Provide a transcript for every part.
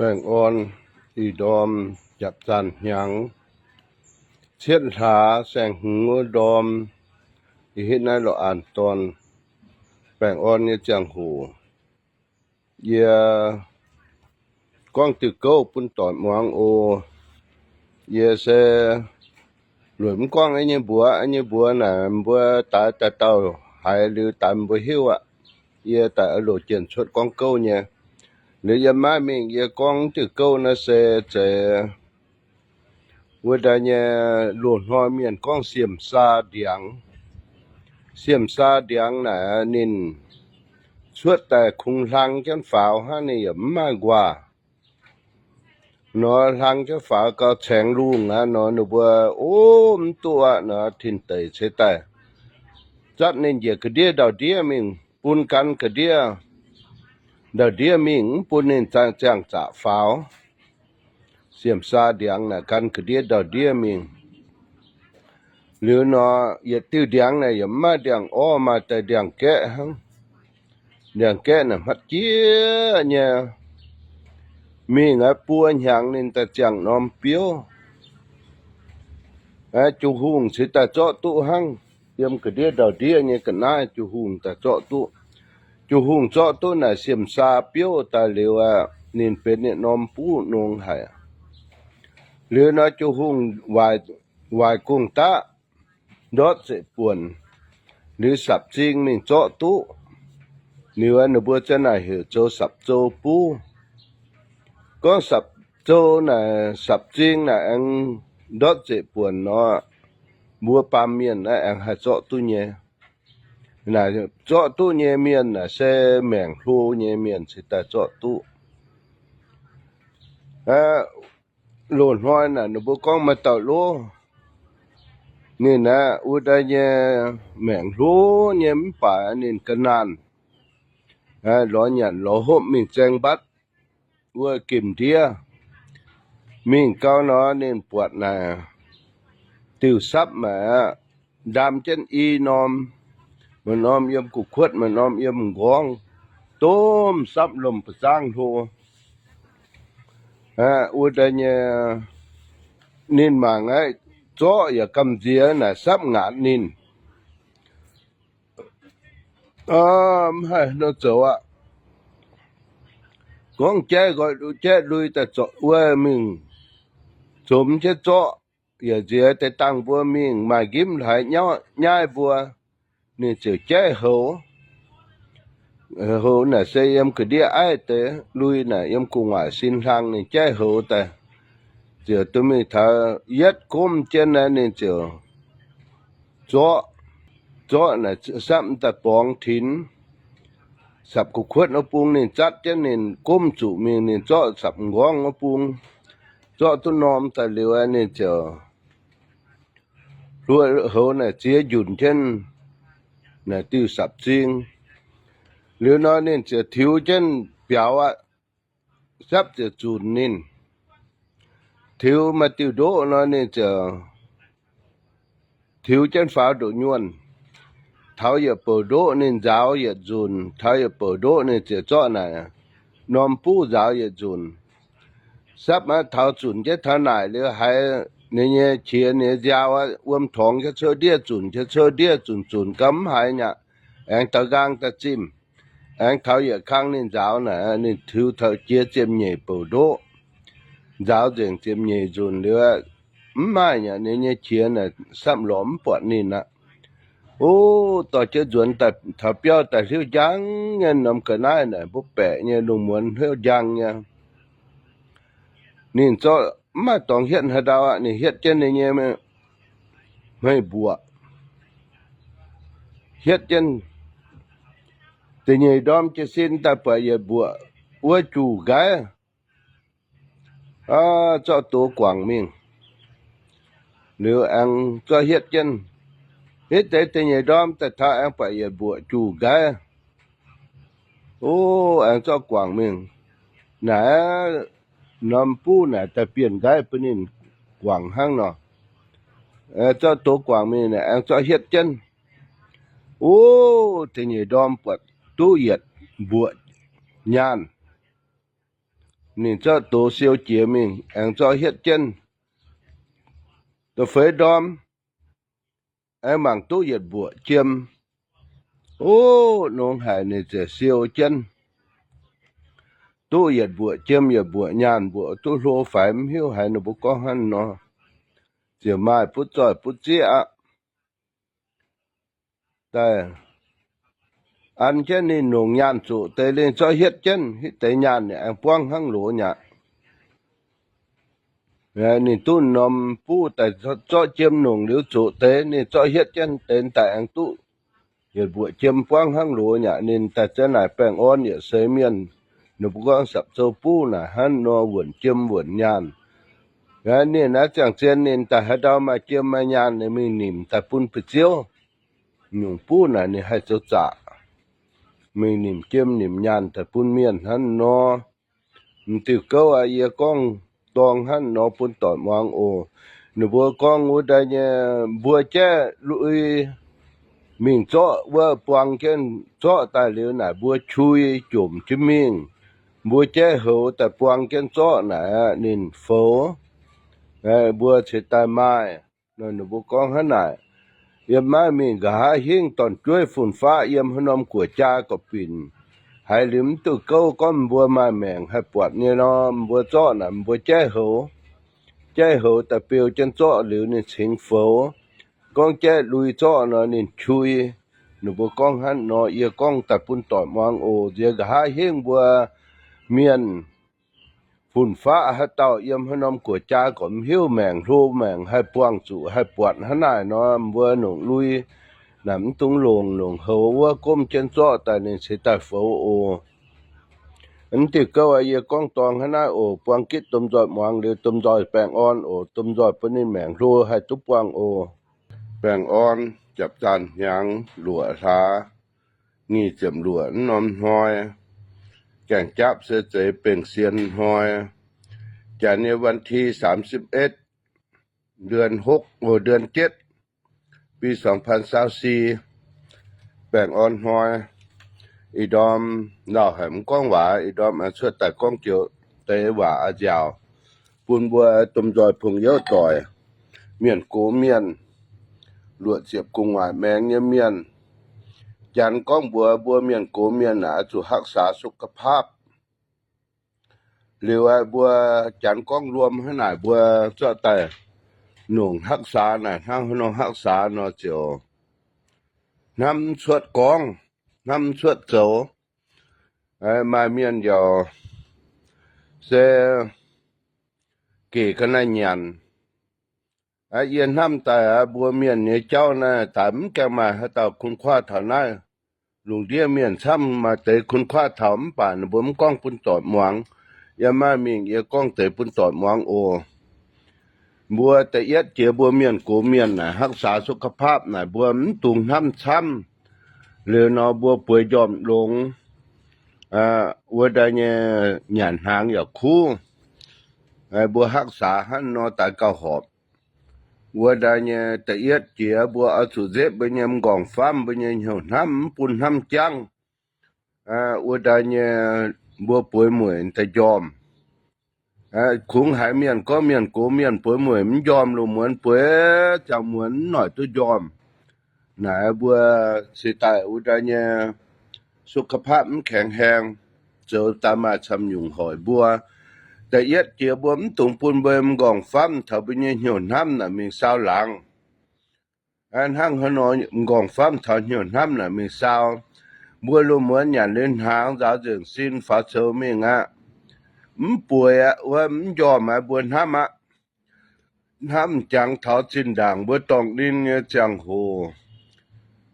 Baengh orn, ih ndorm japc zaanh hnyangx, cietv hlaax saeng-hmz wuov ndorm, yie hitv naaiv lorqc, an dorn baengh orn nyei ziangh hoc, yie gorngv diuh gouv bun doic muangx oc. Yie se lueic mv gorngv nyei mbuox, nyei mbuox naaic mbuo daaih daaih dauh haiz liuz daaih mbuo hiuv aqv. Yie daaih oix loz jienh cuotv gorngv gouv nyei. Liuz yie maiv mingh, yie gorngv diuh gouv naaiv se zeiz wuov deix nyei, loz-hnoi mienh gorngv Siem Saa Ndiangx. Siem Saa Ndiangx naaic ninh cuotv daaih kungx hlang jienv faaux hnangv, ninh yaac mv maaih nquaah. Nor hlang jienv faaux gau caengx lungh aqv nor, ninh mbuo, o, mv duqv aqv nor, tin-deic ceix daaih zatv ninh njiec ga'ndiev ndau-ndiev mingh, bun gan ga'ndiev ndau-ndiev mingh, mv bun ninh ziangh zaqc faaux. Siem Saa Ndiangx naaic gan ga'ndiev ndau-ndiev mingh. Liuz nor, yietc diuh ndiangx naaic yaac mv maaih ndiangx-orv, maaih daaih ndiangx-gaeqv hnangv. Ndiangx-gaeqv naaic hmatv jieqv nyei. Mingh aqv, buo hnyangx ninh daaih ziangh norm biouv. Aqv, Jung Hungh ceix daaih zorqv duqv hnangv. Yiem ga'ndiev ndau-ndiev nyei ga'naaiv Jung Hungh daaih zorqv duqv. Jung Hungh zorqv duqv naaic Siem Saa biouv daaih liuz aqv, ninh benx ninh norm buv nongx haic. Liuz nor Jung Hungh waaic gong-daqv ndortv zeqc buonc, liuz sapc-zing mingh zorqv duqv. Liuz ninh mbuo ziang naaic heuc zoux sapc-zou buv. Gorngv sapc-zou naaic, sapc-zing naaic aengx ndortv zeqc buonc nor, mbuo baamh mienh naaiv aengx haih zorqv duqv nyei. Naaic zorqv duqv nyei mienh naaic se maengc hlo nyei mienh ceix daaih zorqv duqv. Loz-hnoi naaic ninh mbuo gorngv maaih dauh lov, ninh aeqv, wuov deix nyei maengc hlo nyei mv baac ninh ga'naanh lorz nyanc lorz hopv mingh zaeng mbatv wuov gemh ndiev. Mingh gau nor ninh buatc naaic diuh sapv maah, ndaam jienv i norm, maaih norm yiem gu'kuotv, maaih norm yiem m'nqorngv, domh sapv lomh ba'zangv hlo. Wuov deix nyei, ninh mangc aqv, zorqv yaac gamh nziex naaic sapv ngaatc ninh. Mv haih nor zoux aqv. Gorngv jaiv nqoi jaiv lui daaih zorqv wuov mingh zomx jienv zorqv, yaac nziex deix dangh mbuo mingh maaih nqimv hlaaix nyaiv mbuo, ninh ziouc jaiv houx. Houx naaic se yiem ga'ndiev aiv deix, lui naaic yiem gu'nguaaic sin hlang ninh jaiv houx daaih, ziouc duqv mingh taux yietv gomv jienv naaiv ninh ziouc zorqv, zorqv naaic sapv daaih borngz tinx, sapc gu'kuotv wuov bung ninh zatv jienv ninh gomv zuqc mingh, ninh zorqv sapc m'nqorngv wuov bung, zorqv duqv norm daaih liuz ninh ziouc hluo houx naaic ziex njunc jienv naaic diuh sapc-zing. Liuz nor ninh ziouc tiux jienv biaux aqv. Sapv ziouc zunc ninh. Tiux maaih diuh ndoqv nor ninh ziouc tiux jienv faaux ndoqv nyuonh. Taux yietc bouc ndoqv ninh nzaaux yietc nzunc, taux yietc bouc ndoqv ninh ziouc zorqv naaic norm buv nzaaux yietc nzunc. Sapv aqv, taux zunc jienv taux naaic liuz haiz ninh nyei qiex ninh nyei nziaaux aqv, wuom torngx jienv cuotv ndiev, zunc jienv cuotv ndiev, zunc zunc gau mv haiz nyaqc, aengx daux nqaang daaih zimh. Aengx taux yietc kang ninh nzaaux naaic, ninh tiux taux jiex ziepc nyeic bouc ndoqv, nzaaux nzengc ziepc nyeic nzunc liuz, mv maaih nyaqc ninh nyei qiex naaic, sapv lorz mv buatc ninh aqv. O, dorh jienv nzuonx daaih taux biauv daaih hliuv njang nyei norm ga'naaiv naaic, mbuo baeqc nyei lungh muonz hliuv njang nyei. Ninh zorqv mv maaih dorngx hietv haaix ndau aqv, ninh hietv jienv ninh nyei hmei mbuoqc, hietv jienv da'nyeic ndorm jiez sin daaih buatc yietc mbuoqc wuov juh nqaiv. Aa, zorqv dox guangc mingh. Liuz aengx zorqv hietv jienv. Hitv deix da'nyeic ndorm daaih taux aengx buatc yietc mbuoqc juh nqaiv. O, aengx zorqv guangc mingh. Naaiv norm buv naaic daaih bienh nqaiv bun ninh guangc hnangv nor. Zorqv dox guangc mingh naaic aengx zorqv hietv jienv. O, da'nyeic ndorm buatc duqv yietc mbuoqc nyaanh. Ninh zorqv doz siou jiex mingh, aengx zorqv hietv jienv da'feix ndorm, aengx mangc duqv yietc mbuoqc jiem. O, nongx haic, ninh ziouc siou jienv duqv yietc mbuoqc jiem, yietc mbuoqc nyaanh, mbuoqc duqv hlo faix mv hiuv haiz ninh mbuo gorngv hnangv nor. Ziouc maaih butv zoih butv zieqv aqv. Daaih an jienv ninh nongc nyaanh zoqc deix, ninh zorqv hietv jienv, hitv deix nyaanh ninh aengx buangv hnangv loz nyaqc. Ninh duqv norm buv daaih zorqv jiem nongc liuz zoqc deix, ninh zorqv hietv jienv deix daaih aengx duqv yietc mbuoqc jiem buangv hnangv loz nyaqc. Ninh daaih za'naaic baengh orn yietc seix mienh, ninh mbuo gorngv Sapc Zou buv naaic hnangv nor wuonc jiem wuonc nyaanh. Ninh naaiv ziangh zien ninh daaih haaix ndau maaih jiem maaih nyaanh ninh mingh nimc daaih bun fu'jueiv. Nyungc buv naaic ninh haih zoux zaqc, mingh nimc jiem nimc nyaanh daaih bun mienh hnangv nor. M'diuh gouv aqv, yie gorngv dorng hnangv nor bun doic muangx oc. Ninh mbuo gorngv wuov daaih nyei, mbuo jaiv lui mingh zorqv wuov buang jienv zorqv daaih liuz naaic mbuo qui jomc jienv mingh. Mbuo jaiv houx daaih buang jienv zorqv naaic ninh foux, mbuo ceix daaih maaih. Ninh mbuo gorngv hnangv naaic. Yiem maiv mingh nqa'haav hingv dorn-jueiv fun-faqv yiem haaix norm guoqv-jaa gorqv-binc, haiz liuz mv duqv gouv gorngv mbuo maaih maengc haih buatc nyei nor, mbuo zorqv naaic mbuo jaiv houx, jaiv houx daaih beu jienv zorqv liuz ninh cingx foux. Gorngv jaiv lui zorqv nor ninh qui. Ninh mbuo gorngv hnangv nor, yie gorngv daaih bun doic muangx oc. Nziex nqa'haav hingv mbuo mienh fun-faqv haaix dauh yiem haaix norm guoqv-jaa gorqv mv hiuv maengc hlo maengc haih buangh zuqc haih buatc hnangv naaic nor, mbuo nongc lui naaic mv dungx longc, longc houx wuov gomv jienv zorqv daaih ninh ceix daaih foux oc. Mv diuh gouv yie gorngv dorng hnangv naaiv oc. Buang gitv domh nzoih muangx liuz domh nzoih baengh orn oc. Domh nzoih bun ninh maengc hlo haih duqv buangh oc. Baengh orn, japv zaanh hnyangx luoqc hlaax nyic ziepc luoqc norm hnoi, gaengh japv se zeiz bengh sien hnoi, janx nyei วันที่สามสิบเอ็ด เดือนหก โอ้ เดือนเจ็ด ปีสองพันซาวสี่ baengh orn hnoi. Ih ndorm lauh haic mv gorngv waac, ih ndorm aengx cuotv daaih gorngv joux deix waac a'nziaauc bun mbuo domh nzoih pong youv doic, mienh gox mienh, luoqc ziepc gu'nguaaic maengx nyei mienh. Janx gorngv mbuox mbuo mienh gox mienh naaic oix zuqc รักษาสุขภาพ. Liuz aeqv, mbuo Janx gorngv luom hnangv naaic, mbuo zorqv daaih nongc รักษา naaic hnangv haaix nor รักษา nor ziouc hnamv cuotv gorngv, hnamv cuotv zoux. Maaih mienh yaac se gec ga'naaiv nyanc. Yie hnamv daaih aqv, mbuo mienh nyei jauv naaiv daaih mv gaengh maaih haaix dauh kun kuaaiv taux naaiv. Lungh ndiev mienh camv maaih deix kun kuaaiv taux mv baac ninh mbuo mv gorngv bun doic muangx. Yie maaih mingh yie gorngv deix bun doic muangx oc. Mbuo da'yietv jiex mbuo mienh gox mienh naaic รักษาสุขภาพ naaic mbuo mv dungx hnamv camv. Liuz nor mbuo bueix njormh longx, wuov daaih nyei nyanc hnaangx yaac kuv. Mbuo รักษา hnangv nor daaih gauh horpc. Wuov daaih nyei da'yietv jiex mbuo oix zuqc nzepv mbuo nyei m'nqorngv famv, mbuo nyei hnyouv hnamv, mv bun hnamv jangv. Wuov daaih nyei mbuo bueix mueic daaih njormh. Kungx haiz mienh gorngv mienh gox mienh bueix mueic mv njormh, lungh muonz bueix ziangh muonz mv noic duqv njormh. Naaic mbuo ceix daaih wuov daaih nyei สุขภาพ mv แข็งแรง, zoux daaih maaih camv nyungc hoic mbuo. Da'yietv jiex mbuo mv dungx bun mbuo m'nqorngv famv taux mbuo nyei hnyouv hnamv naaic mingh saau laangz. Hnangv haaix nor m'nqorngv famv taux hnyouv hnamv naaic mingh saau? Mbuo lungh muonz nyanc liuz hnaangx, nzaaux nzengc sin faaux coux mingh aqv. Mv bueix aqv, wuov mv njormh aqv, mbuo hnamv aqv. Hnamv jangx taux zinh ndaangc mbuo dorngc ninh nyei ziangh hoc,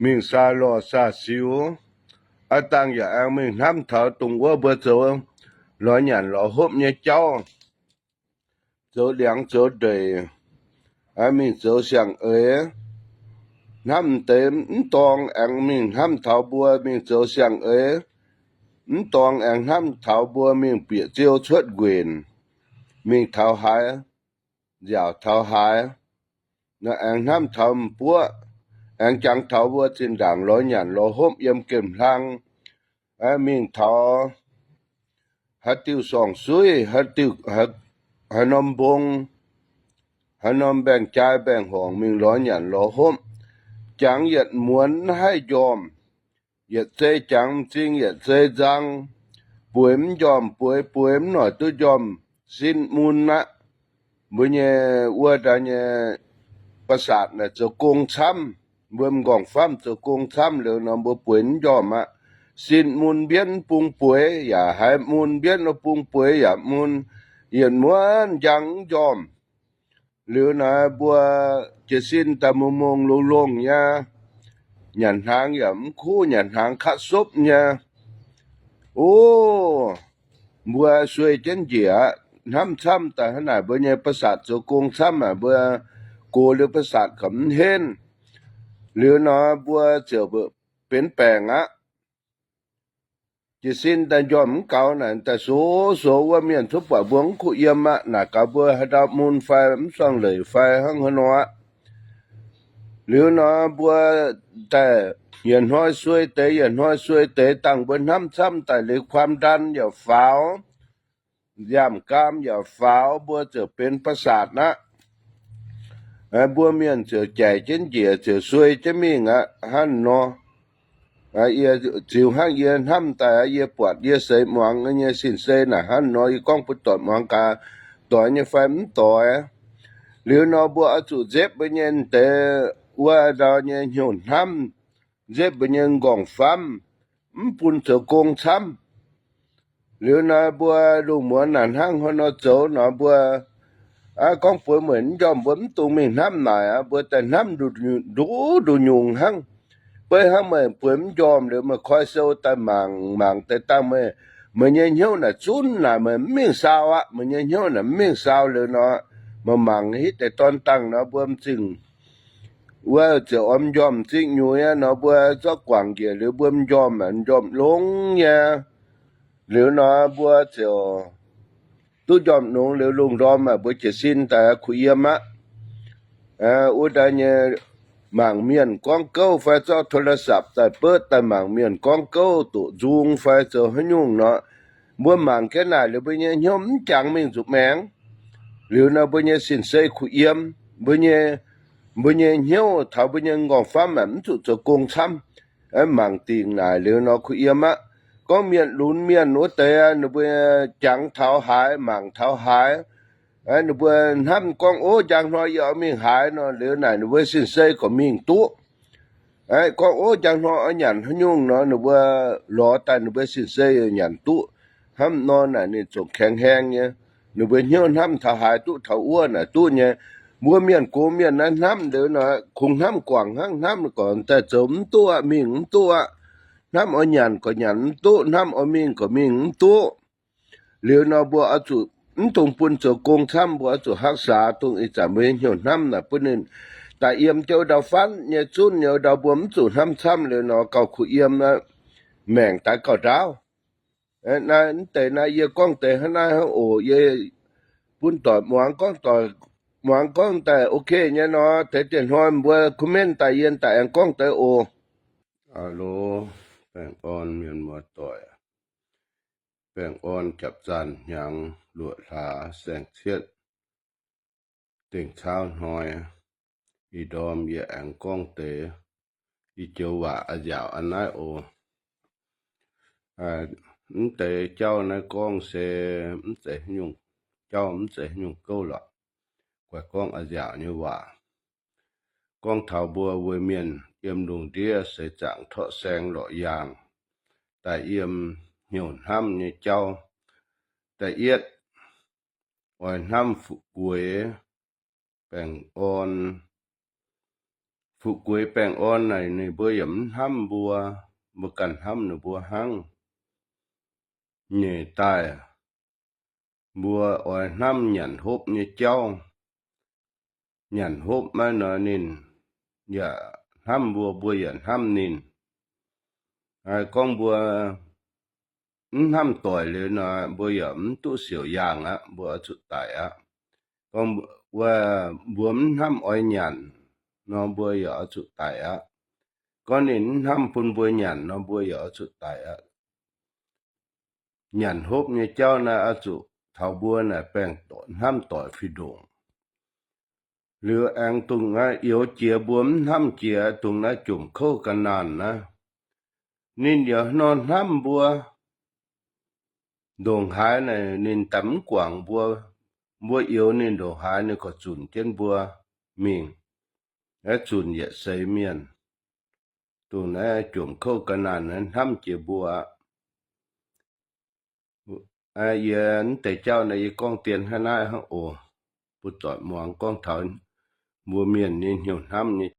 mingh saa lorh saa siux, aav dangh yaac aengx mingh hnamv taux dongh wuov mbuo zoux lorz nyanc lorz hopv nyei jauv, zoux liangx zoux ndeic, mingh zoux siang-eix. Hnamv deix mv dorngx aengx mingh hnamv taux mbuo mingh zoux siang-eix. Mv dorngx aengx hnamv taux mbuo mingh bieqc ziou cuotv nquenc, mingh taux haaix, nziaauc taux haaix. Aengx hnamv taux m'buoqv, aengx jangx taux mbuo zinh ndaangc lorz nyanc lorz hopv yiem gemh hlang, mingh taux haaix diuh sorng-suiv, haaix diuh, haaix norm mbong, haaix norm mbaengx-jai mbaengx-horngc mingh lorz nyanc lorz hopv, jangx yietc muonz haih njormh. Yietc zei jangx m'zing, yietc zei nzang, bueix mv njormh, bueix bueix mv noic duqv njormh, sin mun aqv. Mbuo nyei wuov daaih nyei ประสาท naaic zoux gong camv, mbuo m'nqorngv-famv zoux gong camv liuz nor, mbuo bueix mv njormh aqv. Sin mun mbienv mv bung bueix, yaac haiz mun mbienv mv bung bueix yaac mun, yietc muonz njang mv njormh. Liuz naaic mbuo jiez sin daaih mungh mongh longx longx nyei, nyanc hnaangx yaac mv kuv, nyanc hnaangx katv sopv nyei. O, mbuo suei jienv njiec aqv. Hnamv camv daaih hnangv naaic, mbuo nyei ประสาท zoux gong camv aqv, mbuo gox liuz ประสาท kouv mv henv. Liuz nor mbuo ziouc benx baengc aqv. Jiez sin daaih njormh mv gaux naaic, daaih sox sox wuov mienh cuotv buatc mbuo mv kuh yiem aqv. Naaic gaax mbuo haaix ndau mun fai mv suangx leic fai hnangv haaix nor aqv. Liuz nor mbuo daaih yietc hnoi suei deix, yietc hnoi suei deix, dangh mbuo hnamv camv daaih liuz ความดัน yaac faaux, nziaamv-gaam yaac faaux, mbuo ziouc benx ประสาท aqv. Mbuo mienh ziouc jaic jienv njiec, ziouc suei jienv mingh aqv. Hnangv nor, yie ziux hnangv yie hnamv daaih, yie buatc yie seix muangx nyei sin-sei naaic hnangv nor, yie gorngv bun doic muangx gaax, doix nyei fai mv doix. Liuz nor mbuo oix zuqc nzepv mbuo nyei deix wuov ndau nyei hnyouv hnamv, nzepv mbuo nyei m'nqorngv-famv, mv bun zoux gong camv. Liuz nor mbuo lungh muonz naaic hnangv haaix nor zoux nor mbuo, aa, gorngv bueix mueic mv njormh mbuo mv dungx mingh hnamv naaic aqv. Mbuo daaih hnamv nduqc nduqc nyungc hnangv. Beiv hnangv meih bueix mv njormh liuz meih koi sou daaih mangc, mangc deix dangh meih, meih nyei hnyouv naaic zunv naaic meih mv mingh saau aqv. Meih nyei hnyouv naaic mv mingh saau liuz nor, meih mangc hitv deix dorn dangh nor mbuo m'zing wuov ziouc oix m'njormh m'zing nyuix aqv nor, mbuo zorqv guangc njiec liuz mbuo m'njormh, m'njormh longx nyei. Liuz nor mbuo ziouc duqv njormh longx liuz lungh ndorm aqv, mbuo jiez sin daaih kuh yiem aqv. Wuov daaih nyei mangc mienh gorngv gouv fai zorqv โทรศัพท์ daaih beuv daaih mangc mienh gorngv gouv doqc nzung fai zoux haaix nyungc nor, mbuo mangc jienv naaic liuz mbuo nyei hnyouv mv jangx mingh nzuqc maengx. Liuz nor mbuo nyei sin-sei kuh yiem, mbuo nyei, mbuo nyei hnyouv taux mbuo nyei m'nqorngv-famv aqv, mv zuqc zoux gong camv. Mangc dingc naaic liuz nor kuh yiem aqv. Gorngv mienh lunx mienh wuov deix, ninh mbuo jangx taux haaix, mangc taux haaix, ninh mbuo hnamv gorngv, ov, njang hnoi yie oix mingh haaix nor, liuz naaic ninh mbuo sin-sei gorqv mingh duqv. Gorngv, ov, njang hnoi oix nyanc haaix nyungc nor, ninh mbuo lorz daaih ninh mbuo sin-sei nyanc duqv. Hnamv nor naaic ninh zungv แข็งแรง nyei. Ninh mbuo hnyouv hnamv taux haaix duqv taux wuov naaic duqv nyei. Mbuo mienh gox mienh naaiv hnamv liuz nor, kungx hnamv guangc hnangv, hnamv gorngv daaih zoux mv duqv aqv, mingh mv duqv aqv. Hnamv oix nyanc gorqv nyanc mv duqv, hnamv oix mingh gorqv mingh mv duqv. Liuz nor mbuo oix zuqc mv dungx bun zoux gong camv, mbuo oix zuqc รักษา dongh ih zanc mbuo nyei hnyouv hnamv naaic bun ninh daaih yiem jienv ndau fatv nyei zunv nyei ndau, mbuo mv zuqc hnamv camv liuz nor gauh kuh yiem, maengc daaih gauh ndaauv. Naaiv mv deix naaiv yie gorngv deix hnangv naaiv hnangv oc. Yie bun doic muangx gorngv, doic muangx gorngv daaih ok nyei nor, deix dieh hnoi mbuo comment daaih yie daaih aengx gorngv deix oc. Alo, baengh orn mienh muoz-doic. Baengh orn japv zanc hnyangx luoqc hlaax saeng-cietv dingh caauv hnoi, ih ndorm yie aengx gorngv deix ih joux waac a'nziaauc a'naaiv oc. Mv deix jauv naaiv gorngv se mv zeiz nyungc jauv, mv zeiz nyungc gouv lorqc. Guaix gorngv a'nziaauc nyei waac. Gorngv taux mbuo weic mienh yiem lungh ndiev seix zaangc torqv saeng lorqc yaangh, daaih yiem hnyouv hnamv nyei jauv. Da'yietv, oix hnamv fu'jueiv baengh orn. Fu'jueiv baengh orn naaic ninh mbuo yaac mv hnamv mbuo, mbuo ganh hnamv ninh mbuo hnangv. Nyeic daaih, mbuo oix hnamv nyanc hopv nyei jauv. Nyanc hopv maiv nor ninh yaac hnamv mbuo, mbuo yaac hnamv ninh. Gorngv mbuo mv hnamv doic liuz nor, mbuo yaac mv duqv siouc yaangh aqv, mbuo oix zuqc daic aqv. Gorngv mbuo mv hnamv oix nyanc nor, mbuo yaac oix zuqc daic aqv. Gorngv ninh mv hnamv bun mbuo nyanc nor, mbuo yaac oix zuqc daic aqv. nyanc hopv nyei jauv naaiv oix zuqc taux mbuo naaic baengh hnamv doic fih ndongc. Liuz aengx dongh naaiv youz jiex mbuo mv hnamv jiex dongh naaiv jomc kouv ga'naanh naaiv, ninh yaac nor hnamv mbuo ndongc haaix naaic ninh daaih mv guangc mbuo. Mbuo youz ninh ndongc haaix ninh gorqv zunc jienv mbuo mingh, aeqv, zunc yietc seix mienh. Dongh naaiv jomc kouv ga'naanh naaiv hnamv jiex mbuo aqv. Yie mv deix jauv naaiv yie gorngv dien hnangv naaiv hnangv oc. Mbuo doic muangx gorngv taux mbuo mienh nyei hnyouv hnamv nyei